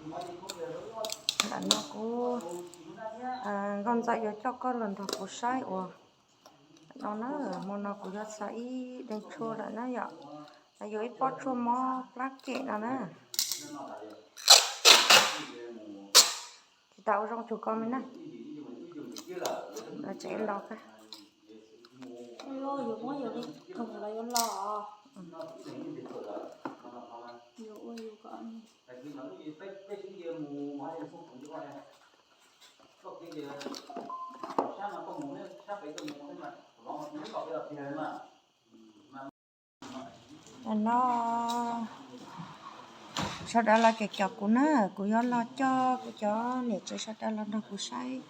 Ntawm no kuv, nkauj ntxawm yuav coj koj los nrog kuv saib uas no na, hmo no kuv yuav xa ib deeg tshuaj lawm na yom. No yuav ib pob tshuaj mob plab kem no na. Tsis tas ua zoo tug ko me na. Tsev los ka. No sawv daws los cov cov kuv na, kuv yuav los coj kuv cov niam tsev sawv daws los nrog kuv saib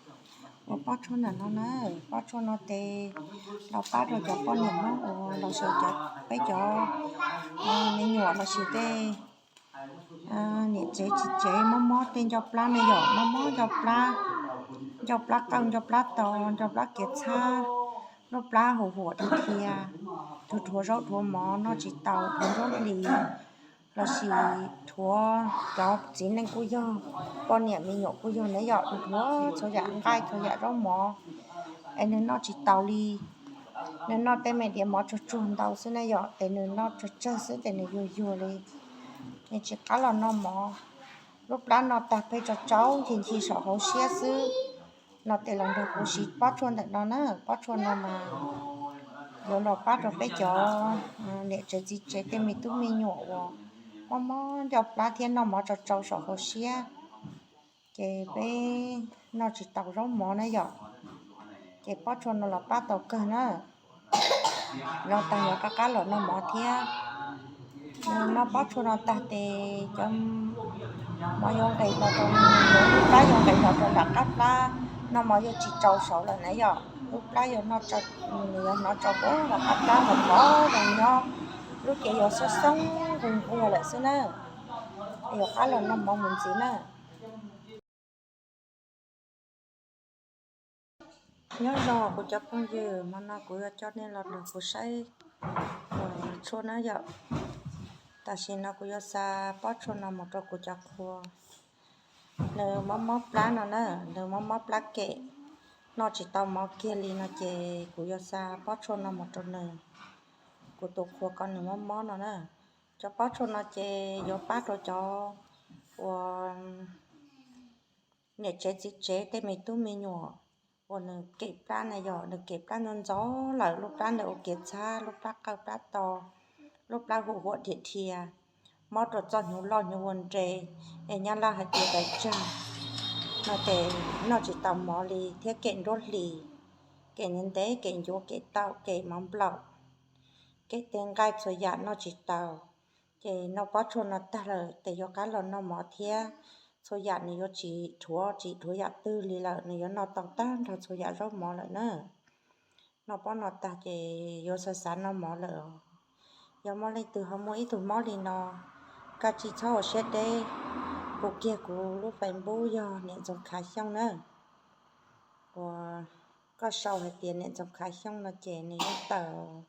ua pob tshuaj ntawm no na. Pob tshuaj no tes los pab rau cov poj niam Hmoob uas los sis cov, peb cov me nyuam los sis tej niam tsev txiv tsev mob mob tej ncauj plab na yom, mob mob ncauj plab, ncauj plab qawj, ncauj plab to, ncauj plab kiav txhab, lub plab huam huam dhia dhia, dhuav dhuav zaub dhuav mov noj tsis tau, dhuav nruab hlis, los sis dhuav cov txiv neej kuj yog, poj niam me nyuam kuj yog na yom, dhuav txhua yam nqaij txhua yam zaub mov. Es nws noj tsis taus li, nws noj tej me diav mov tsuag tsuag ntau xwb na yom, ces nws noj tsawg tsawg xwb ces nws yuag yuag li, nws tsis qab los noj mov. Lub plab no tag pheej tso tsau ncig ncig saum hauv siab xwb. No ces los nrog kuv siv pob tshuaj ntawm no na, pob tshuaj no mas yuav los pab rau peb cov niam tsev txiv tsev tej me tub me nyuam uas mob mob ncauj plab thiab noj mov tso tsau saum hauv siab, ces peb noj tsis tau zaub mov na yom. Ces pob tshuaj no los pab tau kawg na. Los tag yuav qab qab los noj mov thiab. Noj pob tshuaj no tag ces cov mov yuav nqis los rau, lub plab yuav nqis los rau nram qab plab, noj mov yuav tsis tsau saud lawm na yom. Lub plab yuav, nws yuav hnov tsau puag nram qab plab, hnov zoo nyob, lub cev yuav xoob xoob nquag nquag lawm xwb na. Yuav qab los noj mov mus ntxiv na. Nyob zoo kuv cov phooj ywg, hmo no kuv yuav coj nej los nrog kuv saib tshuaj na yom. Tam sim no kuv yuav xa pob tshuaj no mus rau kuv cov qhua. Nws mob mob plab no na, nws mob mob plab kem, noj tsis tau mov kiag li no ces kuv yuav xa pob tshuaj no mus rau nws, kuv tus qhua kom nws mob mob no na. Cov pob tshuaj no ces yuav pab rau cov uas niam tsev txiv tsev tej me tub me nyuam uas nws kem plab na yom, nws kem plab ntxov ntxov lawm, lub plab ntawd ua kiav txhab, lub plab qawj plab to, lub plab huam huam dhia dhia, mob rau txoj hnyuv loj hnyuv ua nres, es nyab laj hais tias tais tsag no ces noj tsis tau mov li thiab kem nruab hlis, kem ntev ntev, kem ncuav, kem taum, kem mov nplaum, kem tej nqaij txhua yam noj tsis tau. Ces noj pob tshuaj no tag lawm ces yuav qab los noj mov thiab, txhua yam nws yuav tsis dhuav, tsis dhuav yam twg li lawm, nws yuav noj tau tag nrho txhua yam zaub mov lawm na. Noj pob no tag ces yuav xav xav noj mov lawm. Yog muaj leej twg ho muaj ib tug mob li no, koj tsis txhob ua siab deb, hu kiag kuv lub Facebook yog Niam Ntxoov Khav Xyooj na. Uas koj sau hais tias Niam Ntxoov Khav Xyooj no ces nws yeej tawm.